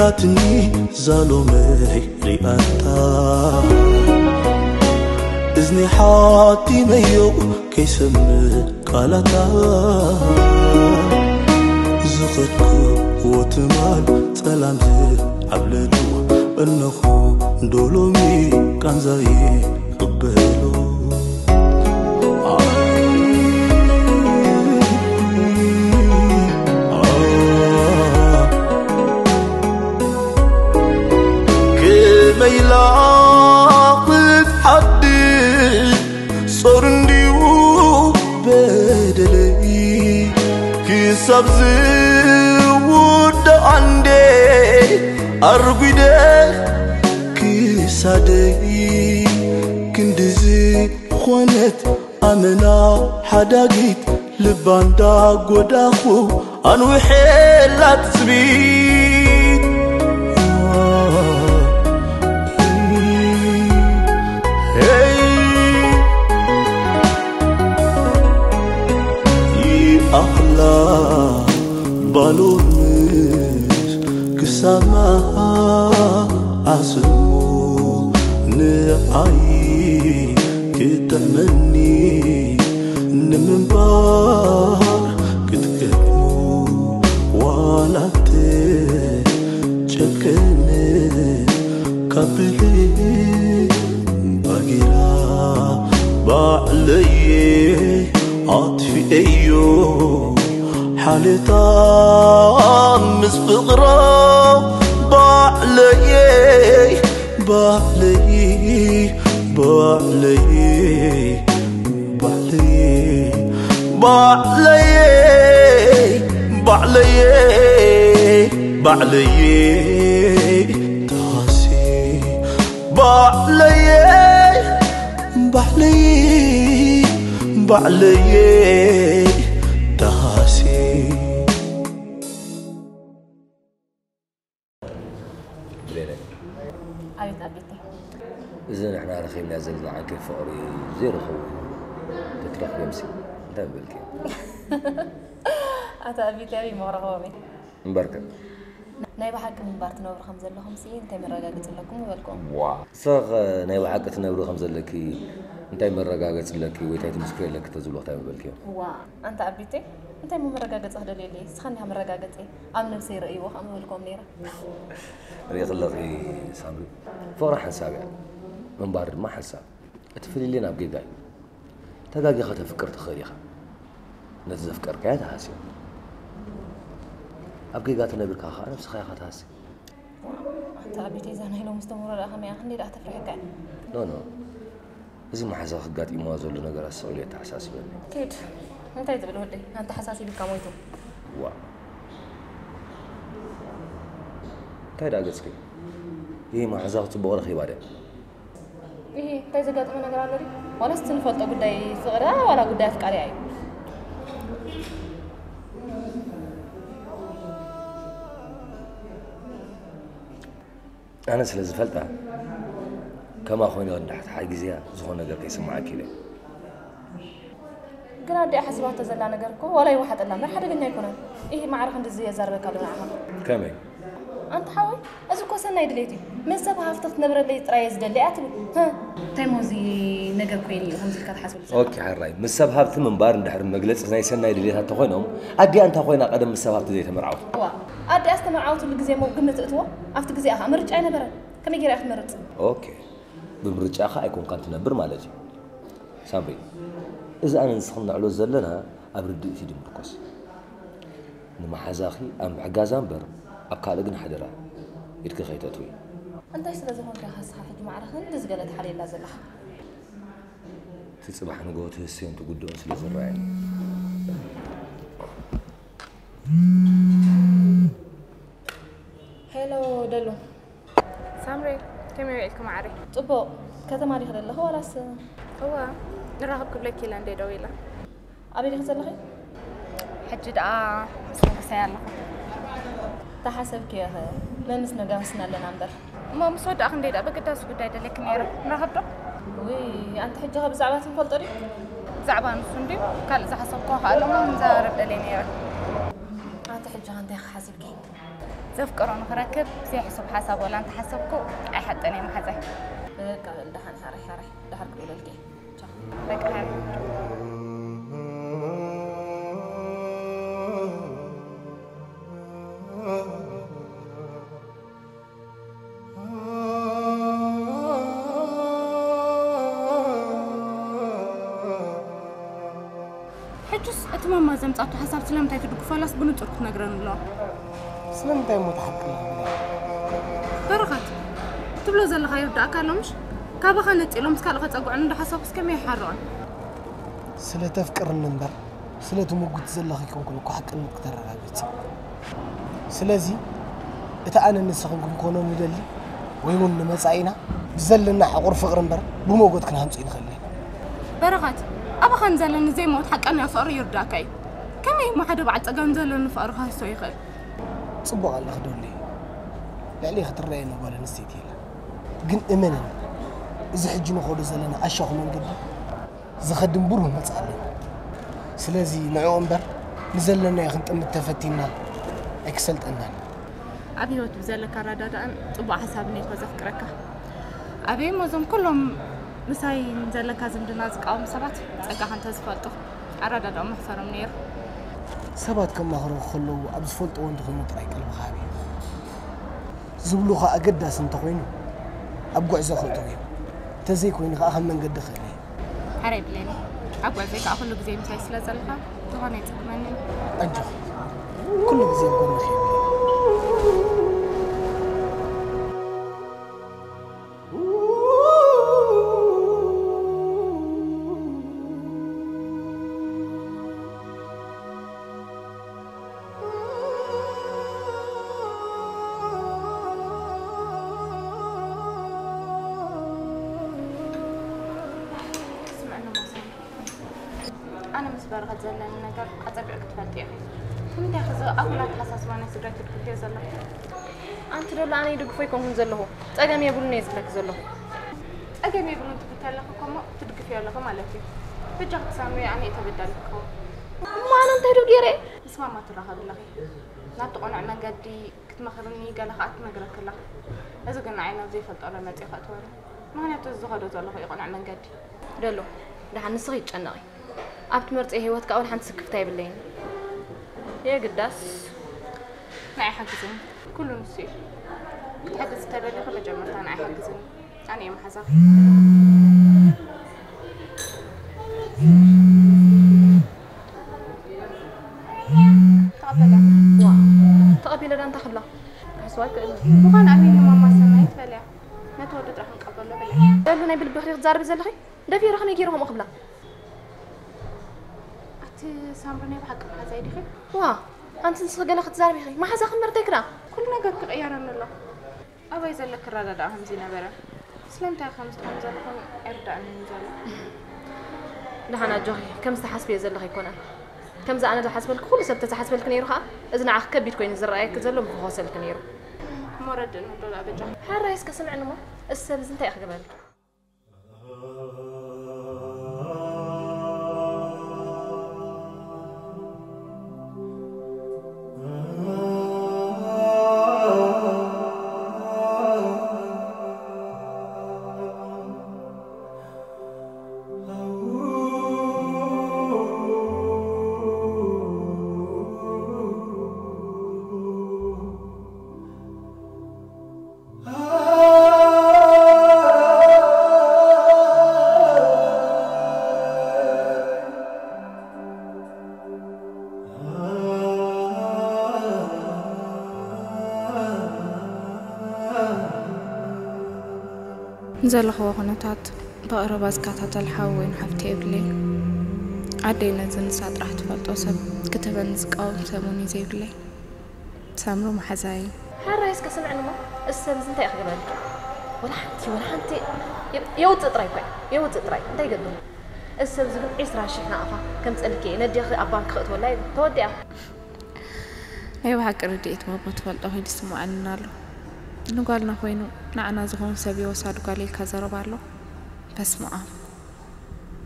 ኣትኒ ዛሎመይ ሪኣታ እዝኒ ሓቲመዮ ከይሰምዕ ቃላታ ዝኸድኩዎ ትማል ጸላም ዝዓብለሉ እነኹ ዶሎሚ ቃንዛየ ክበሎ ከመይ ኢላ ክትሓድር ጾር እንድዩ በደለይ ክሳብ ዝውዳእ እንዴ ኣርጒደ ክሳደይ ክንድዚ ኾነት ኣመና ሓዳጊት ልባ እንዳጎዳኹ ኣንውሐላ ትጽቢት ሄይ ይኣኽላ ባሎንስ ክሳማ ዓስሞ ንዓይ ክጥዕመኒ ንምንባር ክትገጥሞ ዋላ ትጨክን ካብ ብልሒ ባጌራ ባዕለየ ኣጥፊኤዮ ሓልታ ምስ ፍቕራ ባዕለየ ባዕለየ ባዕለየ ባዕለየ ባዕለየ ባዕለየ ባዕለየ ተኻሲ ባዕለየ ባዕለየ ባዕለየ ተኻሲ ብሌነይ ኣቤት ኣቤተይ እዚ ንሕና ረኺብና ዘለና ዓንኬል ፍቕሪ ዘይረኸቡ ተትረኽቦምሲ እንታይ ምበልኪ? ኣታ ኣቤተይ ኣበይ መኽረኽቦም እየ እምበርከ ናይ ብሓቂ ምንባር ትነብሩ ከም ዘለኹም ሲ እንታይ መረጋገፂ ኣለኩም ምበልኩም ዋ ንስኸ ናይ ብሓቂ ትነብሪ ከም ዘለኪ እንታይ መረጋገፂ ኣለኪ ወይ እንታይ ትምስክሪ ኣለኪ ተዝብሎ እንታይ ምበልኪ? ዋ ኣንታ ኣቤተይ እንታይ መረጋገፂ ክደልየለይ ንስኻ እንዲኻ መረጋገፂ ኣብ ነብሰይ ረእይዎ ከዓ ምበልኩም ነይረ ሪእኺ ኣለኺ ሳምሪ ፍቕሪ ሓንሳብ እያ ምንባር ድማ ሓንሳብ እቲ ፍልልይ ናብ ጌጋ እዩ ተጋጊኻ ተፍቅር ትኽእል ኢኻ ነቲ ዘፍቀርካዮ ትሃስዮ ኣብ ጌጋ ተነቢርካ ከዓ ነብስኻ ኢኻ ትሃሲ ኣንታ ኣቤተይ እዛ ናይ ሎሚ ዝተምሮ ደኣ ከመይ እያ ክንደይ ደኣ ተፍርሐካ እያ ኖ ኖ እዚ መሓዛ ክጋጢምዋ ዘሎ ነገራት ስቕ ኢሉ የተሓሳስበኒ ኪድ እንታይ ትብል ወደይ ኣንታ ሓሳሲብካ ሞይቱ ዋ እንታይ ደኣ ገጽኪ ይህ መሓዛ ክጽቡቕ ረኺባ ድያ ይሄ እንታይ ዘጋጠመ ነገር ኣሎ ድዩ ዋላስ እቲ ንፈልጦ ጉዳይ ፍቕሪ ዋላ ጉዳይ ኣፍቃሪያ እዩ ኣነ ስለ ዝፈልጣ ከማ ኮይነ እንድሕር ተሓጊዝያ ዝኾነ ነገር ከይስምዓኪ ኢለ ግን ኣዲኣ ሓሲባቶ ዘላ ነገር እኮ ዋላ ይወሓጠላ እምበር ሓደገኛ ኣይኮነን። ኢሂ ማዕረ ክንድዚ የዛርበካ ኣሎ ንዓኻ። ከመይ? ኣንታ ሓወይ እዚ እኮ ሰናይ ድሌት እዩ። ምስ ሰብ ሃፍቲ ክትነብረለይ ጥራይ እየ ዝደሊ እያ ትብል። ህህ። እንታይ እሞ እዚ ነገር ኮይኑ እዩ ከምዚ ኢልካ ትሓስበሉ ዘለኻ? ኦኬ ሕራይ ምስ ሰብ ሃብቲ ምንባር እንድሕር መግለፂ ናይ ሰናይ ድሌታት ተኾይኖም ኣዲኣ እንታይ ኮይና ቀደም ምስ ሰብ ሃብቲ ዘይተመርዓወት? እዋ ኣዲኣስ ተመርዓወትሉ ግዜ እሞ ግምት እእትዎ ኣብቲ ግዜኣ ከዓ ምርጫ ኣይነበረን። ከመይ ገይራ እያ ክትመርፅ? ኦኬ ብምርጫኻ ኣይኮንካን ትነብር ማለት እዩ። ሳምሪ፣ እዚ ኣነ ንስኽን ነዕልሎ ዘለና ኣብ ርድኢት እዩ ድምርኮስ። ንመሓዛኺ ኣብ ምሕጋዛ እምበር ኣብ ካልእ ግን ሓደራ ኢድኪ ከይተእትዊ። እንታይ ስለ ዝኾንካ ኢኻ ንስኻ ሕጂ ማዕረ ክንድዚ ገለ ትሓልየላ ዘለኻ? እቲ ጽባሕ ንግሆ ትህስዮን ትጉድኦን ስለ ዝረኣየኒ። ሄሎ ደሉ። ሳምሪ፣ ከመይ ውዒልኪ ማዓረይ? ጽቡቕ። ከተማ ዲኺ ዘለኺ ዋላስ? እወ፣ ንራኸብ ክብለኪ ኢለ እንድየ ደዊለ። ኣበይ ዲኺ ዘለኺ? ሕጂ ደኣ ምስ ንጉሰይ ኣለኹ። ተሓሰብክዮ ኸ? መምስ ነጋህስና ኣለና እምበር። እሞ ምስ ወዳእኺ እንድየ ደኣ በገዳሲ ጉዳይ ደልየኪ ነይረ። ንራኸብ ዶ? ውይ፣ ኣንቲ ሕጂ ኸ ብዛዕባ እቲ ንፈልጦ ድዩ? ብዛዕባ ንሱ እንድዩ ካልእ ዝሓሰብክዎ ኸኣ ኣሎ እሞ ንዘራረብ ደልየ ነይረ። ኣንቲ ሕጂ ኸ እንታይ ኸ ሓሲብኪ? ዘፍቅሮ ንኽረክብ ዘይሕሱብ ሓሳብ ወላ እንተሓሰብኩ ኣይሓጥን እየ መሓዛይ። በቃ በል ደሓን ሓራይ ሓራይ ደሓር ክደውለልኪ እየ። ቻው። በቃ ሓራይ። ሕጅስ እቲ ማማ ዘምጻቱ ሓሳብ ስለምንታይ ትድግፎ ኣላስ ብንጹር ክትነግረን ኣለዋ። ስለምንታይ እሞ ትሓቅላ? በረኸት ትብሎ ዘለኻ ይርዳእካ ኣሎ ምሽ? ካባኻ ነጺሎም ምስ ካልእ ከጸግዑን እንዳሓሰብኩስ ከመይ ይሓርዖን? ስለ ተፍቅርኒ እምበር ስለ ትምጉት ዘለኺ ኣይኮንኩን እኮ ሓቅነት ክተረጋግጽ። ስለዚ እቲ ኣነ ንስኽን ክንኮኖ ንደሊ ወይ እውን ንመጻኢና ብዘለና ዕቑር ፍቕሪ እምበር ብሞጎት ክንሃንጾ ኣይንኽእልን ኢና። በረኸት ኣባኻ ንዘለኒ ዘይመውት ሓቀኛ ፍቕሪ ይርዳእካ እዩ። ከመይ እሞ ሓደ በዓል ጸጋ ንዘለኒ ፍቕሪ ክሃስሶ ይኽእል? ጽቡቕ ኣለኺ ዶሊ። ልዕሊ ክትረኣየኒ ጓል ኣንስተይቲ የላ። ግን እመነኒ እዚ ሕጂ ንኸዶ ዘለና ኣሻኹ መንገዲ ዝኸድም ብሩህ መጻኢ ኣለና። ስለዚ ንዕኡ እምበር ንዘለናዮ ክንጥምት ተፈቲንና ኣይክሰልጠናን። ኣብ ህይወት ብዘለካ ኣረዳድኣን ጽቡቕ ሓሳብን እየ እኮ ዘፍቅረካ። ኣበይ እሞ እዞም ኩሎም ምሳይ ንዘለካ ዝምድና ዝቃወሙ ሰባት ጸጋኻ እንተዝፈልጡ ኣረዳድኦም መሕፈሮም ነይሩ። ሰባት ከማኽሩኺ ከለዉ ኣብ ዝፈልጥዎ እንተኾይኑ ጥራይ ቀልብኻ ሃብዮም። ዝብሉኻ ኣገዳሲ እንተኾይኑ ኣብ ጉዕዞ ከእትዉ እዮም። እንተዘይኮይኑ ከኣ ከም መንገዲ ክእለ እዩ። ሕራይ ብሌኒ ኣብ ጉዕዞይ ከኣ ኩሉ ግዜ ምሳይ ስለ ዘለኻ ዝኾነ ኣይጸግመንን። ኣጆኺ ኩሉ ግዜ ኣብ ጎንኺ እየ። ኣነ ምስ በረኸት ዘለኒ ነገር ኣጸቢቕኪ ትፈልጢ ኢኺ። ንምንታይ ከ እዚ ኣጉል ኣተሓሳስባ ናይ ስድራይ ትድግፍዮ ዘለኺ? ኣንቲ ዶላ ኣነ ይድግፎ ኣይኮንኩን ዘለኹ፣ ጸገም የብሉን እየ ዝብለኪ ዘለኹ። ጸገም የብሉን ትብሊ ከለኺ እኮ እሞ ትድግፍዮ ኣለኺ ማለት እዩ። በጃኺ ሳሚ ኣነ እየ ተበዳሊት ክኸውን። እሞ ኣነ እንታይ ዶ ገይረ? ምስ ማማ ትራኸቢ ኣለኺ። ናብቲ ቅኑዕ መንገዲ ክትመኽርኒ ገለ ከኣ ትነግረኪ ኣላ። እዚ ግን ንዓይ ናብ ዘይፈልጦ ለመጽ እዩ ከእትወኒ። ምኽንያቱ እዚ ዝኸዶ ዘለኹ እዩ ቅኑዕ መንገዲ። ደሎ፣ ደሓን ንስኺ ይጨነቒ። ኣብ ትመርጽዮ ህይወት ከኣ ወላ ሓንቲ ስክፍታ የብለይን። የግዳስ ንዓይ ሓግዝኒ። ኩሉ ንሱ እዩ። ክትሕግዚ ተደሊኺ መጀመርታ ንዓይ ሓግዝኒ። ኣነ እየ መሓዛኺ። ተቐበላ። ዋ፣ ተቐቢለ ዳ እንታይ ክብላ? ክሕስዋ ኣይክእልን። ምዃን ኣበይ ንማማ ሰናይት በልያ። ነቲ ወዲ ጥራሕ ንቀበሎ በልያ። ደሉ ናይ ብልብኺ ዲኺ ትዛረቢ ዘለኺ? ደፊረ ከመይ ገይረ ከምኡ ክብላ? ኣቲ ሳምሪ ናይ ብሓቂ መሓዛይ ዲኺ? ዋ፣ ኣንቲ ንስኺ ገለ ክትዛረቢ ኢኺ። መሓዛኺ እምበር እንታይ ክዳ? ኩሉ ነገር ክቕየረኒ ኣሎ። ኣበይ ዘለኪ ኣረዳድኣ ከምዚ ነበረ? ስለምንታይ ከምዚ ትኾኒ ዘለኹም ኣይርዳእንን እዩ ዘሎ። ደሓን ኣጆኺ፣ ከምዚ ትሓስብዮ ዘለኺ ኣይኮነን። ከምዚ ኣነ ዝሓስበልኪ ኩሉ ሰብ ተዝሓስበልኪ ነይሩ ኸኣ፣ እዚ ንዓኺ ከቢድ ኮይኑ ዝረኣየኪ ዘሎ ምፈኾሰልኪ ነይሩ። እሞ ረድእኒ ዶ ደኣ በጃኺ። ሕራይ እስከ ስምዕኒ እሞ፣ እዚ ሰብ እዚ እንታይ እዩ ክገብረልኪ? ንዘለኽዎ ኩነታት ብቐረባ ዝከታተል ሓው ወይ ሓፍቲ የብለይን። ኣደይ ነዚ ንሳ ጥራሕ ትፈልጦ ሰብ ክትህበኒ ዝቃወም ሰብ እውን እዩ ዘይብለይ። ሳምሪ መሓዛይ። ሕራይ እስከ ስምዕኒ እሞ፣ እዚ ሰብ እዚ እንታይ እዩ ክገብረልኪ? ወላ ሓንቲ፣ ወላ ሓንቲ የ-፣ የውፅእ ጥራይ እኮ እዩ፣ የውፅእ ጥራይ። እንታይ ይገብር? እዚ ሰብ እዚ ግን ዒስራ ሽሕ ናቕፋ ከምፀልኪ እየ፣ ነዴኺ ኣብ ባንክ ክእትወላ እዩ፣ ተወዲኣ። ናይ ብሓቂ ርድኢት መቦ ትፈልጦ ከይዱ ይስምዓኒ ኣሎ። ንጓልና ኮይኑ ንዓና ዝኸውን ሰብ የወሳዱ ጓል ኢልካ ዘረባ ኣሎ። በስመ ኣብ።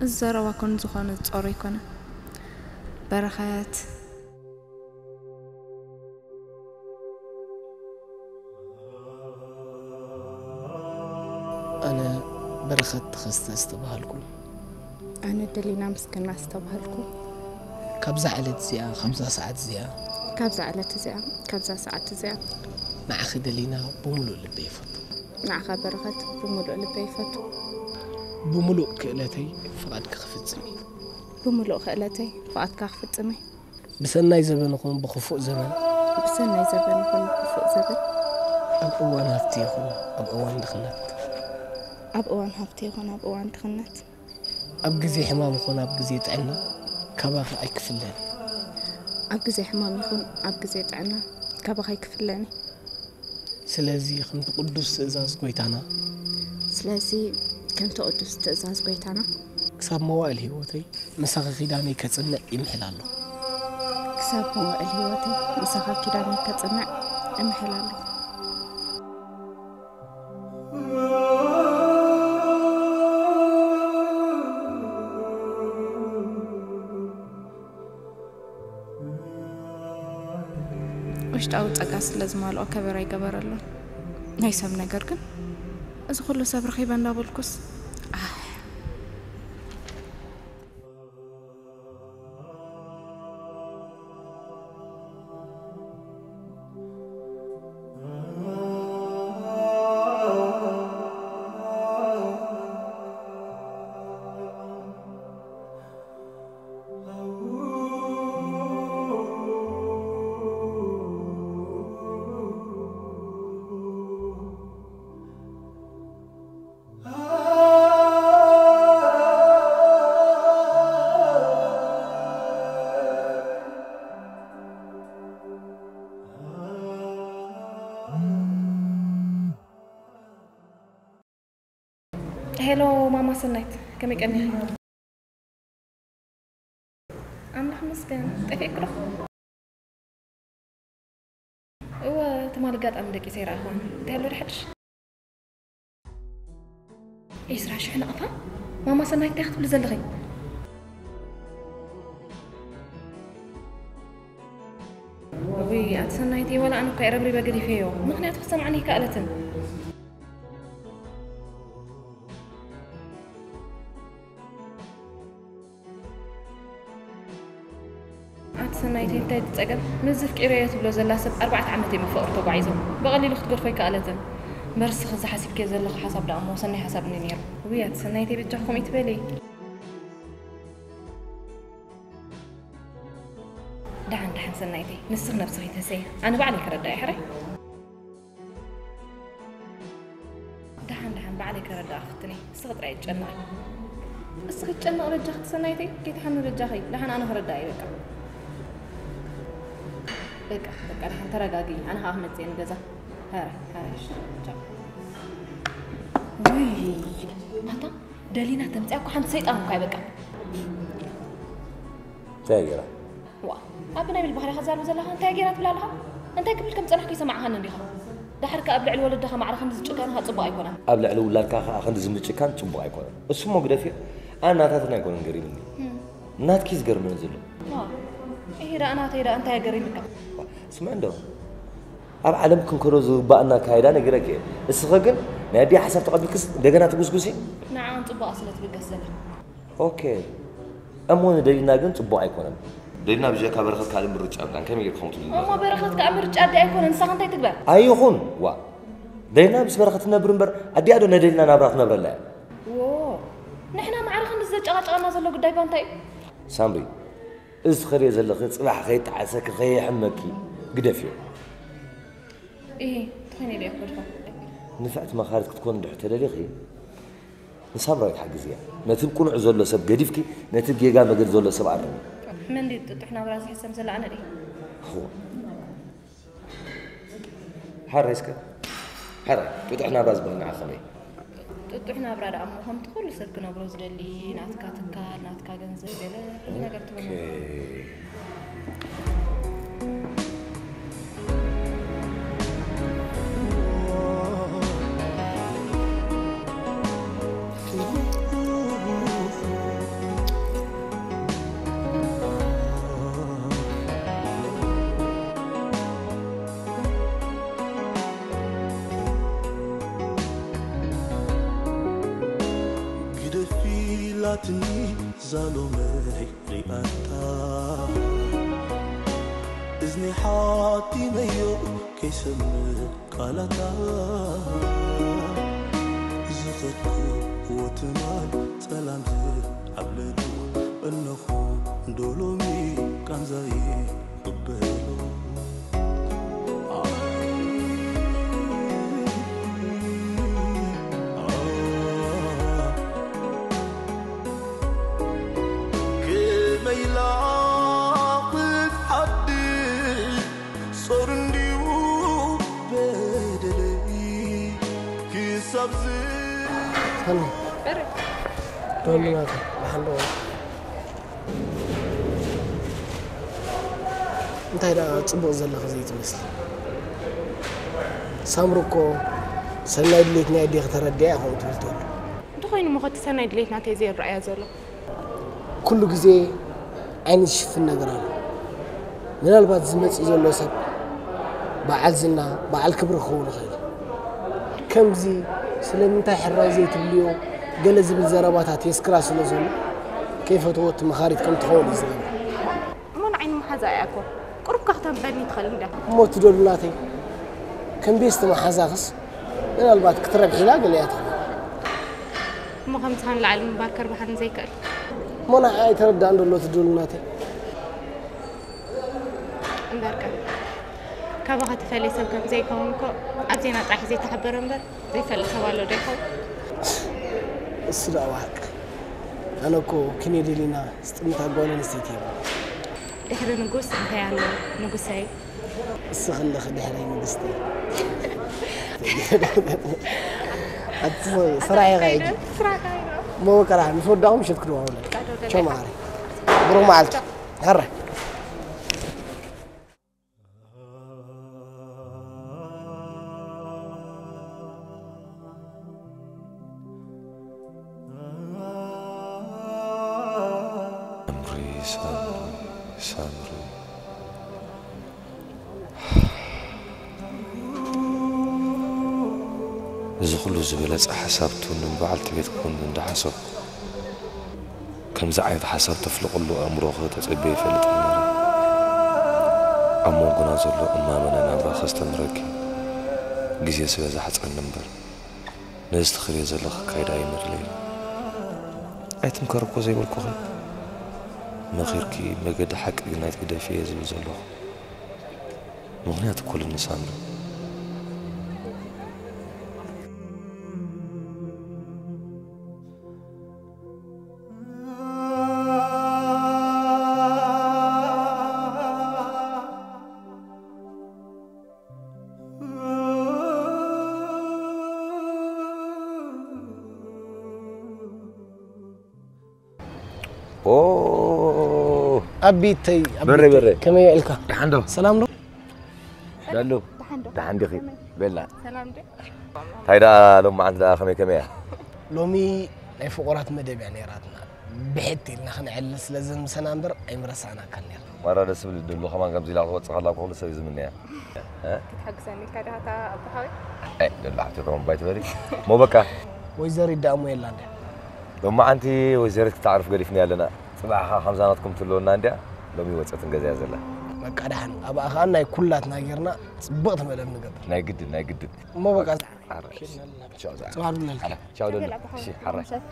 እዚ ዘረባ ኮን ዝኾነ ዝጾሮ ኣይኮነን። በረኸት። በረኸት ተኸስተ ዝተባሃልኩ። ኣነ ደሊና ምስግና ዝተባሃልኩ። ካብዛ ዕለት እዚኣ፣ ካብዛ ሰዓት እዚኣ፣ ካብዛ ዕለት እዚኣ፣ ካብዛ ሰዓት እዚኣ፣ ንዓኺ ደሊና ብምሉእ ልበይ ይፈቱ። ንዓኻ በረኸት ብምሉእ ልበይ ይፈቱ። ብምሉእ ክእለተይ ፍቓድኪ ክፍጽም እዩ። ብምሉእ ክእለተይ ፍቓድካ ክፍጽም እዩ። ብሰናይ ዘበን ይኹን ብኽፉእ ዘበን፣ ብሰናይ ዘበን ይኹን ብኽፉእ ዘበን፣ ኣብ እዋን ሃብቲ ይኹን ኣብ እዋን ድኽነት፣ ኣብ እዋን ሃብቲ ይኹን ኣብ እዋን ድኽነት፣ ኣብ ግዜ ሕማም ይኹን ኣብ ግዜ ጥዕና፣ ካባኺ ኣይክፍለን። ኣብ ግዜ ሕማም ይኹን ኣብ ግዜ ጥዕና፣ ካባኺ ኣይክፍለን። ስለዚ ከምቲ ቅዱስ ትእዛዝ ጎይታና፣ ስለዚ ከምቲ ቅዱስ ትእዛዝ ጎይታና፣ ክሳብ መዋእል ህይወተይ ምሳኺ ኪዳነይ ከጽንዕ ይምሕል ኣለኹ። ክሳብ መዋእል ህይወተይ ምሳኻ ኪዳነይ ከጽንዕ እምሕል ኣለኹ። ውሽጣዊ ጸጋ ስለ ዝማልኦ ከበር ኣይገበረሉን። ናይ ሰብ ነገር ግን፣ እዚ ኩሉ ሰብ ረኺበ እንዳበልኩስ፣ ኣህ። ሄሎ ማማ ሰናይት፣ ከመይ ቀኒኺ? ኣምላኽ ይመስገን። ጠፊእኪ ዶ? እወ፣ ትማሊ ኣጋጣሚ ደቂሰ ኣይረኣኽዋን። እንታይ ኣሎ ድሓድሽ? ዒስራ ሽሕ ናቕፋ? ማማ ሰናይት፣ እንታይ ክትብሊ ዘለኺ? ውይ፣ ኣቲ ሰናይተይ፣ ዋላ ኣነ እኳ እየ ረብሪበ ገዲፈዮ። ምኽንያቱ ክትሰምዓኒ ኣይከኣለትን። ኣቲ ሰናይተይ፣ እንታይ እቲ ጸገም? ምስዚ ኣፍቂረዮ ትብሎ ዘላ ሰብ ኣርባዕተ ዓመት እዮም ብፍቕሪ ተጓዒዞም። ብቐሊሉ ክትገድፎ ኣይከኣለትን። እምበር እስኺ እዚ ሓሲብክዮ ዘለኺ ሓሳብ ደኣ እሞ ሰናይ ሓሳብ እንድዩ ነይሩ። ውይ፣ ኣቲ ሰናይተይ፣ በጃኺ ከምኡ ኣይትበሊ። ደሓን፣ ደሓን ሰናይተይ፣ ንስኺ ነብስኺ ተሰይ፣ ኣነ ባዕለይ ክረዳእ እየ፣ ሕራይ? ደሓን፣ ደሓን፣ ባዕለይ ከረድኣ ክፍትን እየ። እስኺ ጥራይ ኣይትጨነቒ። እስኺ ትጨነቒ በጃኺ፣ ኣቲ ሰናይተይ፣ ከይትሓሚ በጃኺ። ደሓን ኣነ ክረድኣ እየ፣ በቃ። በቃ፣ በቃ፣ ደሓን ተረጋግኢ። ኣነ ኸኣ ክመጽእ እየ ንገዛ። ሕራይ፣ ሕራይ፣ እሺ፣ ቻው። ውይ፣ ኣታ ደሊና ተምጽያ እኮ ሓንቲ ሰይጣን እኮ እያ፣ በቃ። እንታይ ገይራ? ዋ፣ ኣብ ናይ ብል ባህሪኻ ትዛረብ ዘለኻ እንታይ ገይራ ትብል ኣለኻ? እንታይ ክብል ከም ዝጸናሕኩ ኣይሰማዕካንን ዲኻ? ደሓር ከኣ ኣብ ልዕሊ ወለድኻ ማዕረ ክንድዚ ጭካንኻ ጽቡቕ ኣይኮነን። ኣብ ልዕሊ ውላድካ ከኣ ክንድዚ ምጭካን ጽቡቕ ኣይኮነን። እሱ እሞ ግደፍዮ፣ ኣነ ናታትና ኣይኮነን ገሪምኒ። እም። ናትኪ እዩ ዝገርመኒ ዘሎ። ዋ፣ ይሄ ደኣ ናተይ ደኣ እንታይ ገሪምካ? ስምዒ እንዶ፣ ኣብ ዓለም ክንከዶ ዝግባኣና ኣካይዳ ነጊረኪ እየ። እስኺ ግን ናይ ኣዲኣ ሓሳብ ተቐቢልክስ እንደገና ትጉስጉሲ? ንዓኣን ጽቡቓ ስለ ትብገስ ዘላ። ኦኬ። እሞ ንደሊና ግን ጽቡቕ ኣይኮነን። ደሊና ብጀካ በረኸት ካልእ ምርጫ የብላን። ከመይ ጌርካ ከምኡ ትብሊ? እሞ በረኸት ከኣ ምርጫ ኣዲኣ ኣይኮነን፣ ንሳኸ እንታይ ትግበር? ኣይኹን፣ ዋ። ደሊና ምስ በረኸት ትነብር እምበር፣ ኣዲኣ ዶ ነደሊና ናብራ ትነብረላ እያ? ዎ፣ ንሕና ማዕረ ክንዲ ዘጨቓጨቐና ዘሎ ጉዳይ እኳ እንታይ እዩ? ሳምሪ፣ እዚ ትኸድዮ ዘለኺ ጽባሕ ከይጠዓሰኪ፣ ከየሕመኪ ግደፍዮ። እሂ፣ ተኾይነ ኢለ እየ ክገድፋ። ንፍዕቲ መኻሪት ክትኮኒ እንድሕር ተደሊኺ፣ ንሳምራዊት ሓግዝያ። ነቲ ቅኑዕ ዘሎ ሰብ ገዲፍኪ፣ ነቲ ጌጋ መገዲ ዘሎ ሰብ ኣርሚ። መን ድዩ ጥጡሕ ናብራ ዝሕሰብ ዘላ፣ ኣነ ድየ? እኹ። ሓራይ እስከ። ሓራይ፣ ጥጡሕ ናብራ ዝበሃል ንዓኺ ከመይ? ጥጡሕ ናብራ ደኣ እሞ ከምቲ ኩሉ ሰብ ክነብሮ ዝደሊ፣ ናትካ ትካል፣ ናትካ ገንዘብ፣ ገለ ኩሉ ነገር ትብሎ። ኦኬ። ኢላትኒ ዛሎመይ ሪኣታ እዝኒ ሓኪመዮ ከይሰምዕ ቃላታ ዝኸድኩዎ ትማል ጸላም ዝዓብለሉ እነኹ ዶ ሎሚ ቃንዛይ ክቕበሎ። ከመይ ኢላ ክትሓድር ጾር እንድዩ በደለይ ክሳብ ዝ- ሃኒ፣ ደሉ ናተ፣ ደሓን ዶ? እንታይ ደኣ ጽቡቕ ዘለኺ ዘይትመስሊ? ሳምሪ እኮ ሰናይ ድሌት ናይ ኣዴኺ ተረዲኣ ኢኹም ትብል ተሎ። እንተኾይኑ እሞ ከቲ ሰናይ ድሌት ናተይ ዘይረኣያ ዘሎ? ኩሉ ግዜ ዓይኒ ዝሽፍን ነገር ኣሎ። ምናልባት ዝመጽእ ዘሎ ሰብ በዓል ዝና፣ በዓል ክብሪ ክኸውን ይኽእል። ከምዚ ስለምንታይ ሕራይ ዘይትብልዮ ገለ ዝብል ዘረባታት የስክራ ስለ ዘሎ ከይፈተወት መኻሪት ከም ትኸውን እዩ ዝገብር። እሞ ንዓይ ንመሓዛ እያ እኮ። ቁሩብካ ክተንበኒ ትኽእል እንዳ። እሞ እቲ ዶሉ ናተይ ከም ቤስቲ መሓዛኽስ ምናልባት ክትረብሕ ኢላ ገለ እያ ትኸውን። እሞ ከምዚ ንላዕሊ ምባር ከርብሓኒ ዘይክእል። እሞ ንዓይ ኣይተረዳእን ዘሎ እቲ ዶሉ ናተይ። እምበርከ ካባኻ ተፈልየ ሰብ ከም ዘይከውን እኮ ኣብ ዜና ጥራሕ ዘይተሓበረ እምበር ዘይፈልጥ ሰብ ኣሎ ዶ ይኸውን? እሱ ደኣ ዋሕቅ። ኣነ እኮ ኪኔ ደሊና ስጥምታ ጓል ኣንስተይቲ እየ። ድሕሪ ንጉስ እንታይ ኣሎ ንጉሰይ? እስኺ ኣለኺ ድሕረይ ንግስቲ። ኣቲ ስራሕ ኢኻ ሕጂ። ስራሕካ እዩ። እሞ በቃ ደሓን ምስ ወዳእኹ ምሸት ክደዋወለልካ። ቻው መዓረይ። ብሩኽ መዓልቲ። ሕራይ። ሳምሪ ሳምሪ ሳምሪ እዚ ኩሉ ዝበለጸ ሓሳብ ትውንን በዓልቲ ቤት ክውንን እንዳሓሰብኩ ከምዚ ዓይነት ሓሳብ ተፍልቕሉ ኣእምሮኺ ተጸቢየ ይፈልጥ ነይረ። ኣብ መንጎና ዘሎ እማመ ናይ ናብራ ከስተምህረኪ ግዜ ስለ ዝሓጽረኒ እምበር ነዚ ትኸድዮ ዘለኺ ኣካይዳ ኣይመድለይን። ኣይትምከሪ እኮ ዘይበልኩኺ። መኺርኪ መገዲ ሓቂ ግን ኣይትግደፊ እየ ዝብል ዘለኹ። ምኽንያት እኮ ኣለኒ ሳምሪ። ኣቢተይ በረ በረ ከመይ ውዒልካ? ደሓን ዶ? ሰላም ዶ? ዳሉ ደሓን ዶ? ደሓን ዲኺ? በላ ሰላም ዶ? እንታይ ደኣ ሎማዓንቲ ደኣ ከመይ ከመይ እያ? ሎሚ ናይ ፍቑራት መደብ እያ ነይራትና። ብሕት ኢልና ክንዕልል ስለ ዘምሰና እምበር ኣይምረሳዕናካን ነይርና። ማራ ደስ ዝብል እዩ፣ ደሉ ከማን ከምዚ ኢላ ክትወጽእ ከላ ኩሉ ሰብ እዩ ዝምነያ። ክትሕግዘኒ ኢልካ ዲኻ እታ ኣቦ ሓወይ? ኣይ ደሉ ሓፍቲ ከማን ባይ ትበሊ። ሞ በቃ ወይዘሪት ደኣ እሞ የላን ድያ? ሎማዓንቲ ወይዘሪት ክተዕርፍ ገዲፍናያ ኣለና። ጽባሕ ኸኣ ከምዛ ናትኩም ትህልወና እንድያ። ሎሚ ወጸት ንገዛያ ዘላ። በቃ ደሓን ኣብኣ ኸኣ ናይ ኩላትና ጌርና ጽብቕቲ መደብ ንገብር። ናይ ግድን ናይ ግድን። እሞ በቃ ኣረ፣ ኬድና ኣለና። ቻው ዛ- ጽባሕ ንብለልካ። ኣረ፣ ቻው ደሉ። ተበላ ብሓወይ እሺ፣ ሓራይ። ምሸት።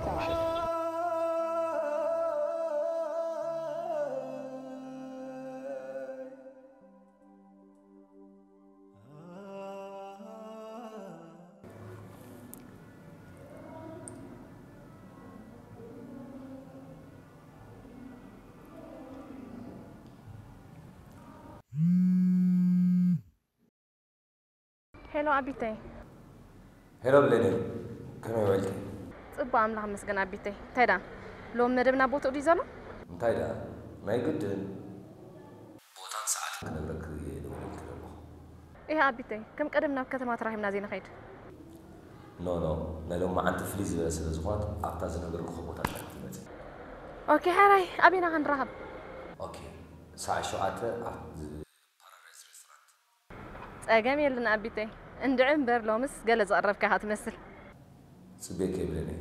ሄሎ ኣቢተይ። ሄሎ ብሌነይ፣ ከመይ ውዒልኪ? ጽቡቕ ኣምላኽ ይመስገን ኣቢተይ። እንታይ ደኣ ሎም መደብና ቦትኡ ድዩ ዘሎ? እንታይ ደኣ ናይ ግድን ቦታን ሰዓትን ክነግረኪ እየ ደዊለልኪ ዘለኹ። እህ ኣቢተይ፣ ከም ቀደም ናብ ከተማ ተራኺብና ዘይንኸይድ? ኖ ኖ፣ ናይ ሎማዓንቲ ፍልይ ዝበለ ስለ ዝኾነት ኣብታ ዝነገርኩኺ ቦታ ጥራሕ ክትመጺ። ኦኬ ሓራይ፣ ኣበይና ክንራኸብ? ኦኬ፣ ሰዓት ሸውዓተ ኣብቲ ፓራዳይስ ሬስቶራንት። ጸገም የለን ኣቢተይ። እንድዒ እምበር ሎምስ ገለ ዘቕረብካ ኢኻ ትመስል። ጽቤኪ የብለኒ።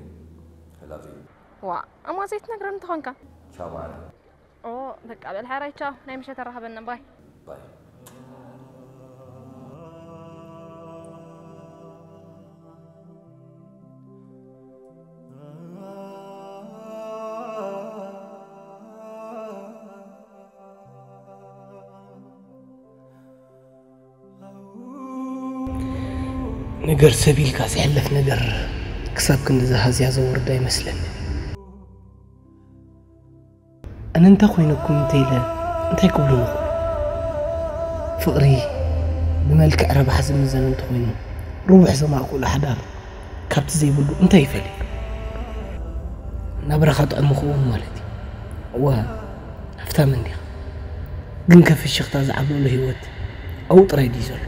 I love you። ዋ፣ እሞ ዘይትነግረን እንተኾንካ። ቻው ማለት ኦ በቃ በል ሓራይ ቻው፣ ናይ ምሸት ኣራኸበና። ባይ ባይ። ነገር ሰብ ኢልካ ዝሕለፍ ነገር ክሳብ ክንዲ ዝሃዝያ ዘወርድ ኣይመስለኒ። ኣነ እንታይ ኮይነኩም እንተ ኢለ እንታይ ክብሉ ንኽእሉ? ፍቕሪ ብመልክዕ ረብሓ ዝምዘን እንተኾይኑ ርቡሕ ዘማእክሉ ሓዳር ካብቲ ዘይብሉ እንታይ ይፈልዩ? ናብራኻ ጥዕሙ ክውን ማለት እዩ። እወ ሃፍታም እንዲኻ፣ ግን ከፍሽኽታ ዝዓብለሉ ህይወት ኣብኡ ጥራይ ድዩ ዘሎ?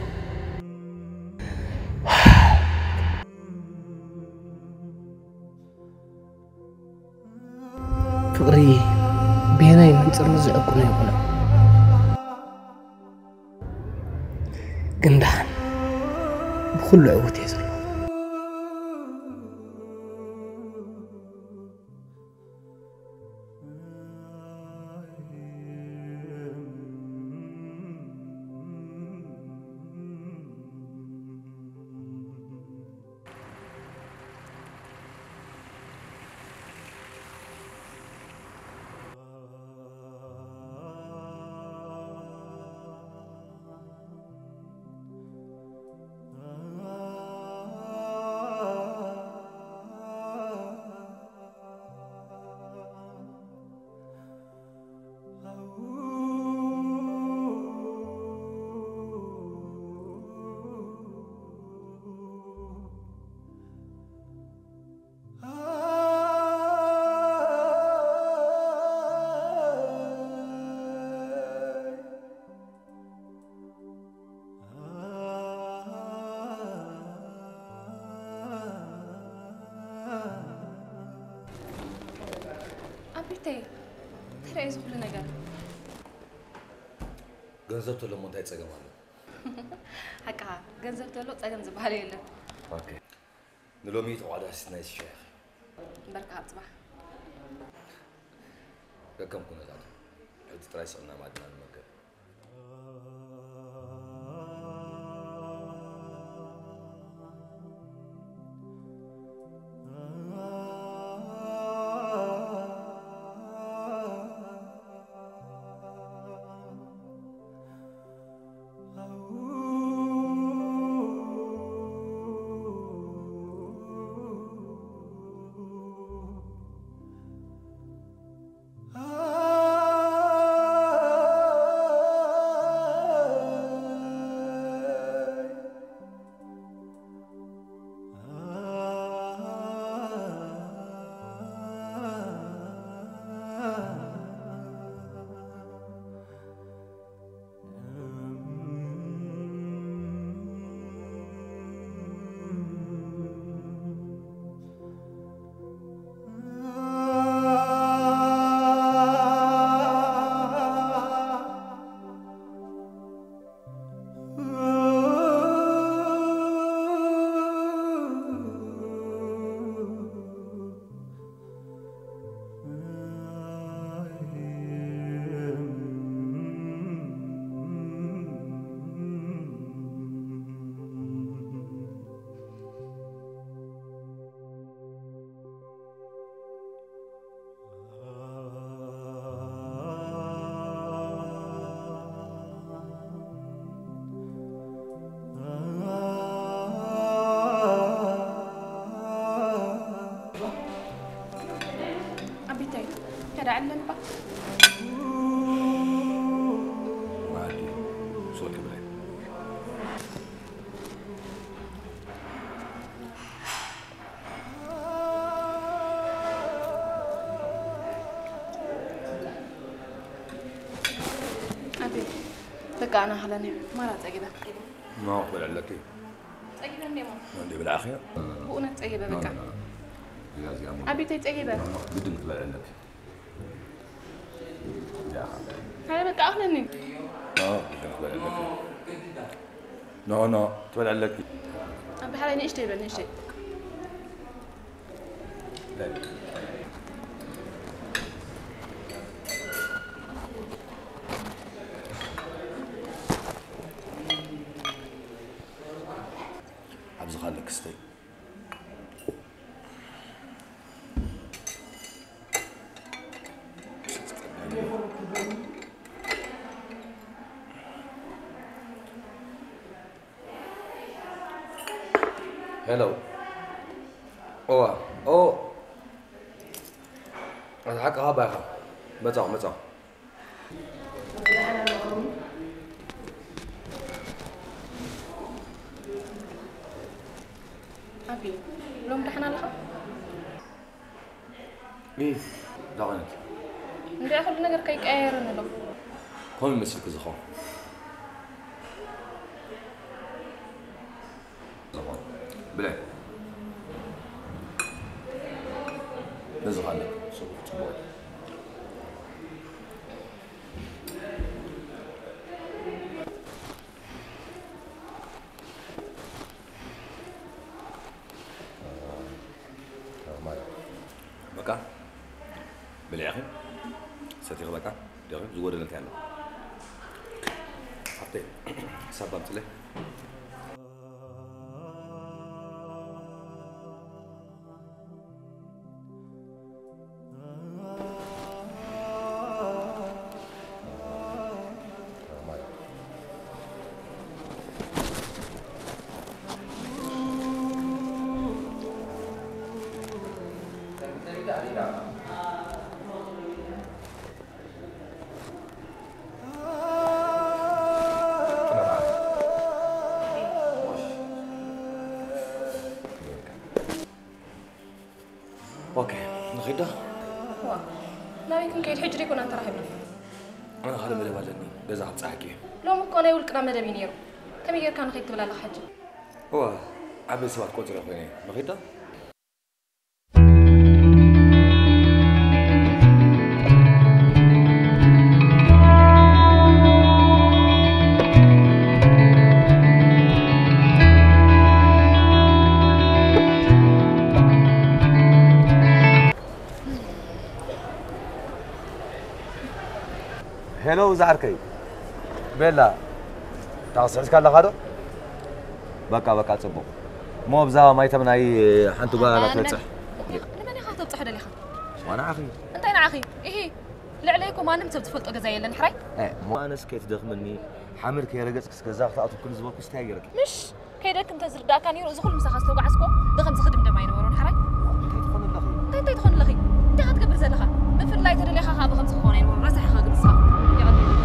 ፍቕሪ ብየናይ መንፅር ዝዕቁን ኣይኮነን። ግን ደሓን ብኩሉ ዕውት እየ ዘለኹ። ኣቢተይ እንታይ ደኣ እዚ ኩሉ ነገር? ገንዘብ ተሎ እሞ እንታይ ጸገም ኣሎ? ሓቃ ገንዘብ ተሎ ጸገም ዝበሃል የለን። ኦኬ። ንሎሚ ተቋዳሲት ናይ ሻይ ኢኺ። በርካ ኣብ ጽባሕ። ከከም ኩነታቱ ሕጂ ጥራይ ስቕና ማድና ንመገብ። ኣቢተይ ከዳ ዕለልባ። ማዲ ሶት ብላይ። ኣቤ በቃ ኣና ሃለኒ ማራ ጸጊበ። ማወቅ በላለኪ። ጸጊበ እንዴሞ። እንዴ ብላኺ። ብእውነት ጸጊበ በቃ። ያዚያሙ። ኣቤተይ ጸጊበ። ግድን ክበላለኪ። ያ። ሃለ በቃ ኣኽለኒ። አዎ ግድን ክበላለኪ። ኖ ኖ ትበላለኪ። ኣቢ ሓላይ ንእሽተይ በል ንእሽተይ። በል። ሄሎ። እዋ። ኦ። ኣታ ሓቅኻ ባይኻ። መጻኹ፣ መጻኹ። ኣቢ፣ ሎም ደሓን ኣለኻ? ሚስ፣ ዳቕነት። እንዲያ ኩሉ ነገር ከይቀያየርን ኣሎ። ከምኡ ይመስልክ ዝኸውን። ዝኸውን። ብለ። ነዚ ኻለ፣ ጽቡቕ፣ ጽቡቕ። በቃ ብልዕኺ ሰቲኺ በቃ ደኺ ዝጎደለ እንታይ ኣሎ? ሓፍተይ ሳባ ኣምፅለይ። ኦኬ፣ ንኺድ ዶ? ዋ፣ ናበይ ክንከይድ? ሕጂ ደይኮና ተራኺብና። ኣነ ካልእ መደብ ኣለኒ፣ ገዛ ክብጽሓኪ እየ። ሎሚ እኮ ናይ ውልቅና መደብ እዩ ነይሩ። ከመይ ጌርካ ንኺድ ትብል ኣለኻ ሕጂ? እዋ፣ ዓበይቲ ሰባት ቆጺረ ኮይነ፣ ንኺድ ዶ? ሄሎ፣ ዝዓርከይ ቤላ፣ ታክሲ ሒዝካ ኣለኻ ዶ? በቃ፣ በቃ፣ ጽቡቕ። እሞ ብዛ ማይተም ናይ ሓንቲ ጓል ኣላ ኣነ ትበጽሕ። ንመን ኢኻ ከተብጽሖ ደሊኻ? ዋና ዓኺ። እንታይ ንዓኺ? ኢሂ፣ ልዕለይ እኮ ማንም ሰብ ዝፈልጦ ገዛ የለን፣ ሕራይ? እ፣ እሞ ኣነስ ከይትደኽምኒ፣ ሓመድ ከይረገጽክስ ገዛ ክትኣትውክኒ ዝበልኩስ እንታይ ገይረኪ? ምሽ፣ ከይደክም እንተዝርዳእካ ነይሩ፣ እዚ ኩሉ ምሳኻ ዝተጓዓዝኮ ብኸምዚ ክድምደም ኣይነበሮን፣ ሕራይ? እንታይ ትኾኒ ኣለኺ? እንታይ፣ እንታይ ትኾኒ ኣለኺ? እንታይ ኢኻ ትገብር ዘለኻ? ምፍልላይ ተደሊኻ ኸኣ ብኸምዚ ክኾን ኣይነበሮን። ረሳሕ ኢኻ ግን ንስኻ። የቐንየለይ።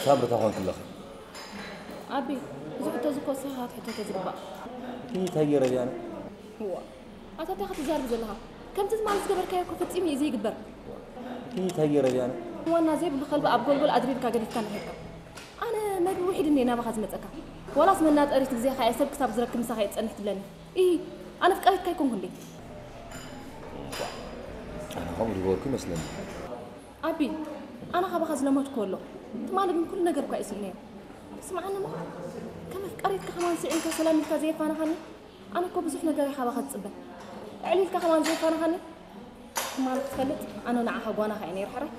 ሳምሪ፣ እንታይ ኮንኪ ኣለኺ? ኣቢ፣ እዚ ሕቶ እዚ እኮ ንስኻ ክትሕተቶ ዝግባእ። እንታይ ገይረ ድየ ኣነ? እዋ፣ ኣታ እንታይ ክትዛረብ ዘለኻ? ከምቲ ትማሊ ዝገበርካዮ እኮ ፈጺሙ እዩ ዘይግበር። እንታይ ገይረ ድየ ኣነ? ዋና ዘይብሉ ከልቢ ኣብ ጎልጎል ኣድሪርካ ገዲፍካኒ ኸድካ። ኣነ መግቢ ውሒድ እንድየ ናባኻ ዝመጸካ። ዋላስ መናጠሪት ግዜኻ እየ ሰብ ክሳብ ዝረክብ ምሳኻ እየ ዝጸንሕ ትብለኒ? ኢሂ፣ ኣነ ኣፍቃሪትካ ኣይኮንኩ እንዴ? ኣነ ከምኡ ዝገበርኩ ይመስለኒ። ኣቢ፣ ኣነ ካባኻ ዝለመድኩ ኣሎ። ትማሊ ግን ኩሉ ነገር እኳ እየ ስኢነዮ። ስምዓኒ እሞ፣ ከም ኣፍቃሪትካ ከማን ስዒንካ ሰላም ኢልካ ዘየፋነኻኒ? ኣነ እኮ ብዙሕ ነገር እየ ካባኻ ዝጽበ። ዕልልካ ከማን ዘየፋነኻኒ? ትማሊ ክትፈልጥ፣ ኣነ ንዓኻ ጓናኻ እየ ነይረ፣ ሕራይ።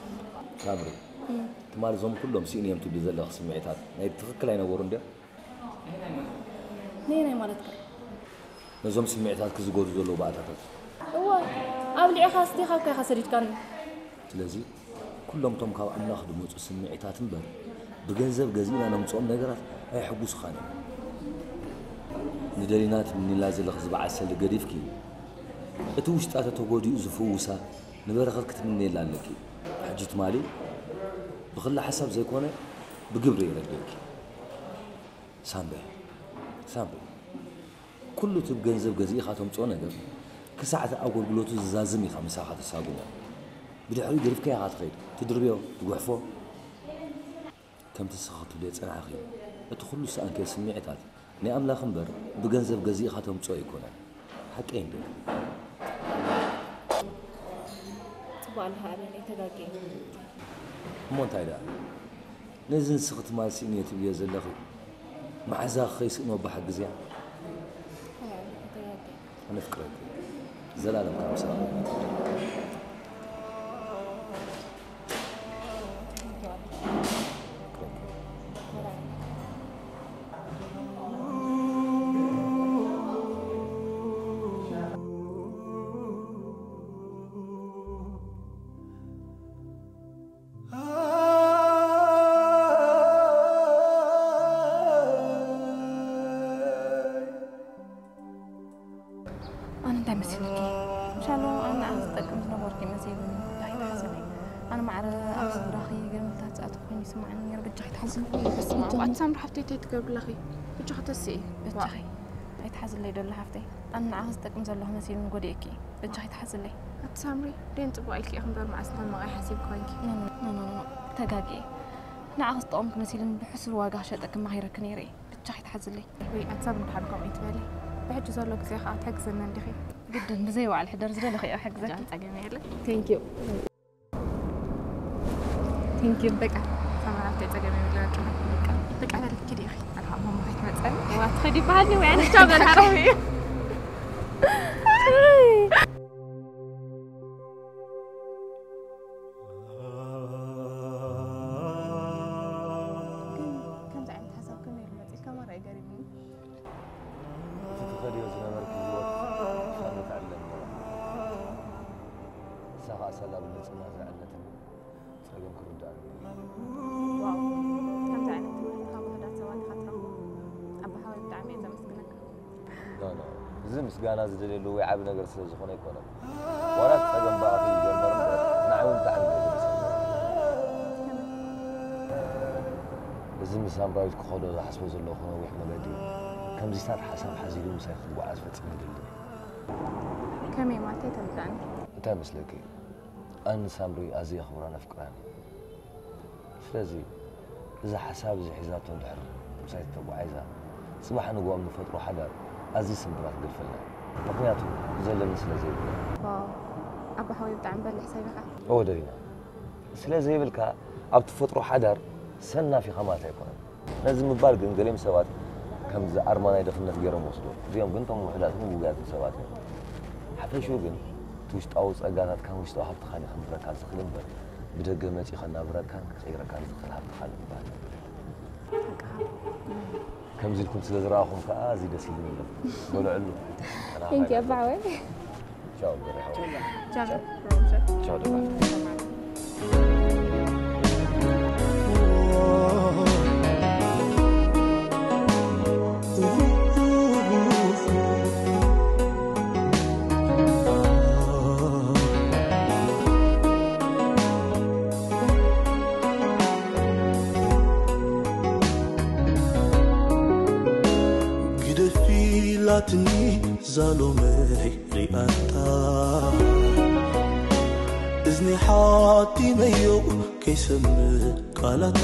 ሳምሪ፣ እም። ትማሊ እዞም ኩሎም ስኢነዮም ትብሊ ዘለኺ ስምዒታት ናይ ብትኽክል ኣይነበሩን ድዮም? ነየናይ ማለትካ? ነዞም ስምዒታትኪ ዝጎድኡ ዘለዉ ባእታታት። እወ፣ ኣብሊዕኻ ኣስቲኻ እኮ ኢኻ ሰዲድካኒ። ስለዚ፣ ኩሎም እቶም ካብ ኣምላኽ ዝመጹ ስምዒታት እምበር፣ ብገንዘብ ገዚእና ነምጽኦም ነገራት ኣየሐጉሱኻን እዮም። ንደሊና ትምኒላ ዘለኺ ዝበዓል ሰልዲ ገዲፍኪ፣ እቲ ውሽጣ ተተጎዲኡ ዝፍውሳ ንበረኸት ክትምነየላ ኣለኪ። ሕጂ ትማሊ ብኽሊ ሓሳብ ዘይኮነ፣ ብግብሪ የረድእኪ። ሳምሪ፣ ሳምሪ፣ ኩሉ እቲ ብገንዘብ ገዚእኻ ተምጽኦ ነገር፣ ክሳዕ እቲ ኣገልግሎቱ ዝዛዝም ኢኻ ምሳኻ ተሳጉሞ። ብድሕሪኡ ገዲፍካዮ ኢኻ ትኸይድ፣ ትድርብዮ፣ ትጉሕፎ። ከምቲ ንስኺ ክትብልዮ ዝጸናሕክዮ፣ እቲ ኩሉ ዝሰኣንክዮ ስምዒታት፣ ናይ ኣምላኽ እምበር፣ ብገንዘብ ገዚእኻ ተምጽኦ ኣይኮነን። ሓቀይ እንድዩ። ጽቡቕ ኣለኻ ኣበይ ተጋግየ። እሞ እንታይ ደኣ? ነዚ ንስኺ ትማል ስኢነዮ ትብልዮ ዘለኺ መሓዛኺ ከይስእኖ ብሓግዝያ። ኣነ ኣፍቅረኪ። ዘላለም ካብ ምሳኺ። ኣነ እንታይ መሲሉኪ? ሻሎ ኣነ ንዓኺ ዝጠቅም ዝነበርኩ እዩ መሲሉኒ። ብጃኺ ትሓዝለይ። ኣነ ማዕረ ኣብ ስድራኺ ገምታት ዝኣተኹ ኮይኑ ይስምዓኒ ነይሩ። ብጃኺ ትሓዝለይ። በስመ ኣብ። ኣቲ ሳምሪ ሓፍተይ እንታይ ትገብሪ ኣለኺ? ብጃኺ ተስኢ። በጃኺ። ኣይትሓዝለይ ዶላ ሓፍተይ። ኣነ ንዓኺ ዝጠቅም ዘለኹ መሲሉኒ ጎዲኤኪ። በጃኺ ትሓዝለይ። ኣቲ ሳምሪ ደን ጽቡቕ ኢልኪ ኢኺ እምበር መዓስ ንኸምቕ ኣይሓሲብኩ ኮንኪ። ኖ፣ ኖ፣ ኖ፣ ኖ፣ ኖ። ተጋግየ። ንዓኺ ዝጠቐምኩ መሲሉኒ ብሕሱር ዋጋ ክሸጠኪ መኺረኪ ነይረ እየ። ብቻ ኣይትሓዝለይ። ወይ ኣቲ ሳምሪ ድሓር ከምኡ ኣይትበሊ። ብሕጂ ዘሎ ግዜ ኸኣ ትሕግዝኒ እንዲኺ። ግድን ብዘይ በዓል ሕደር ዝደለኽዮ ሕግዘኪ። ጃን ጸገም የለን። Thank you። Thank you። በቃ ሳምሪ ሓፍተይ ጸገም የብሉን። በቃ፣ በቃ፣ በቃ በል ኪዲ ኢኺ። ኣርሓ ማማ ከይትመጸኒ። ዋ ትኸዲ ይበሃል ወይ ኣነ ቻው በል ሓራዊ። ግን ከምዚ ዓይነት ሓሳብ ከመይ ኢሉ መጺእካ ማራ እዩ ገሪሙኒ። እቲ ትኸድዮ ዝነበርኪ ህይወት ሳሚ ተዕልለኒ ነበራ። ንሳ ኸኣ ሳላ ብንጽህና ዘዕለለትኒ ጸገም ክርድኣኒ። ዋው፣ ከምዚ ዓይነት ትምህርቲ ካብ ውሑዳት ሰባት ኢኻ ትረኽቦ። ኣቦሓወይ ብጣዕሚ እየ ዘመስግነካ። ኖ፣ ኖ፣ እዚ ምስጋና ዝደልየሉ ወይ ዓቢ ነገር ስለ ዝኾነ ኣይኮነን። ዋላ እቲ ጸገም ብኣኺ ይጀመር እምበር፣ ንዓይ እውን ብጣዕሚ እዩ ዘገድሰኒ። እዚ ምስ ሳምራዊት ክኸዶ ዝሓስቦ ዘለኹ ነዊሕ መገዲ፣ ከምዚታት ሓሳብ ሓዚሉ ምሳይ ክትጓዓዝ ፈጺመ ኣይደልን እየ። ከመይ ማለት ኣይተረድኣኒ። እንታይ መስለኪ? ኣነ ንሳምሪ ኣዝየ የኽብራን ኣፍቅራን እየ። ስለዚ፣ እዛ ሓሳብ እዚ ሒዛቶ እንድሕር ምሳይ ተተጓዒዛ፣ ጽባሕ ንግሆ ኣብ ንፈጥሮ ሓዳር ኣዝዩ ስምብራት ገድፈልና። ምኽንያቱ ዘለኒ ስለ ዘይብለይ። ዋው፣ ኣቦ ሓወይ ብጣዕሚ በሊሕ ሰብ ኢኻ። እወ ደሪና። ስለ ዘይብልካ ኣብ ትፈጥሮ ሓዳር ሰናፍ ኢኻ ማለት ኣይኮነን። ነዚ ምባል ግን ገሊኦም ሰባት ከምዚ ኣርማ ናይ ድኽነት ገይሮም ወስዶ። እዚኦም ግን እቶም ውሑዳትን ውጉያትን ሰባት እዮም። ሓፈሽኡ ግን እቲ ውሽጣዊ ጸጋታትካን ውሽጣዊ ሃብትኻን እዩ ከንብረካ ዝኽእል እምበር ብደገ መጺኡ ከናብረካን ክቕይረካን ዝኽእል ሃብትኻ ኣይኮነን ዝበሃል። ከምዚ ኢልኩም ስለ ዝረኣኹም ከዓ ኣዝዩ ደስ ኢሉኒ ኣሎ። በልዕሉ። Thank you ኣባሓወይ። ቻው በርሒ። ቻው። ቻው ደባ። ግደፊ ኢላትኒ ዛሎመይ ሪኣታ፣ እዝኒ ሓቲመዮ ከይሰምዕ ቃላታ።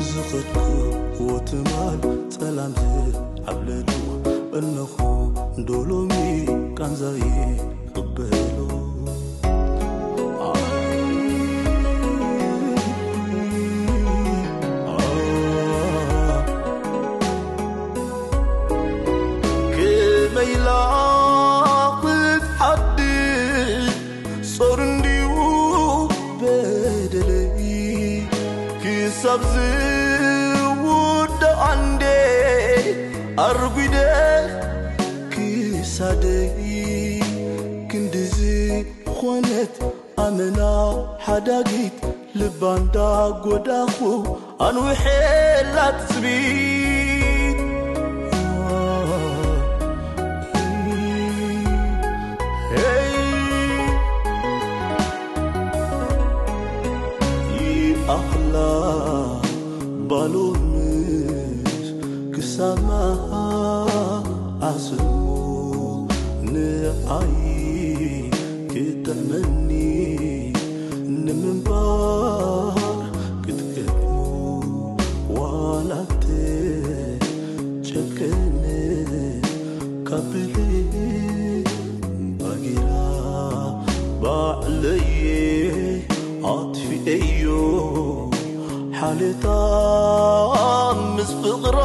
ዝኸድኩዎ ትማል ጸላም ኣብ ለዱ እነኹ፣ ዶሎሚ ቃንዛየ ቅበሎ። ከመይ ኢላ ክትሓድር ጾር እንድዩ በደለይ፣ ክሳብ ዝውዳእ እንዴ ኣርጒደ ክሳደይ። ክንድዚ ኾነት ኣመና ሓዳጊት፣ ልባ እንዳ ጎዳኹ ኣንውሐላ ትጽቢት። ሄይ ይኣኽላ ባሎምስ ክሳማ ኣስሞ ንዓይ ክጥዕመኒ ንምንባር ክትገጥሞ ዋላ ተጨከነ ካብ ባጌራ ባዕለየ ኣጥፊኤዮ ሓሌታ ምስ ፍቕራ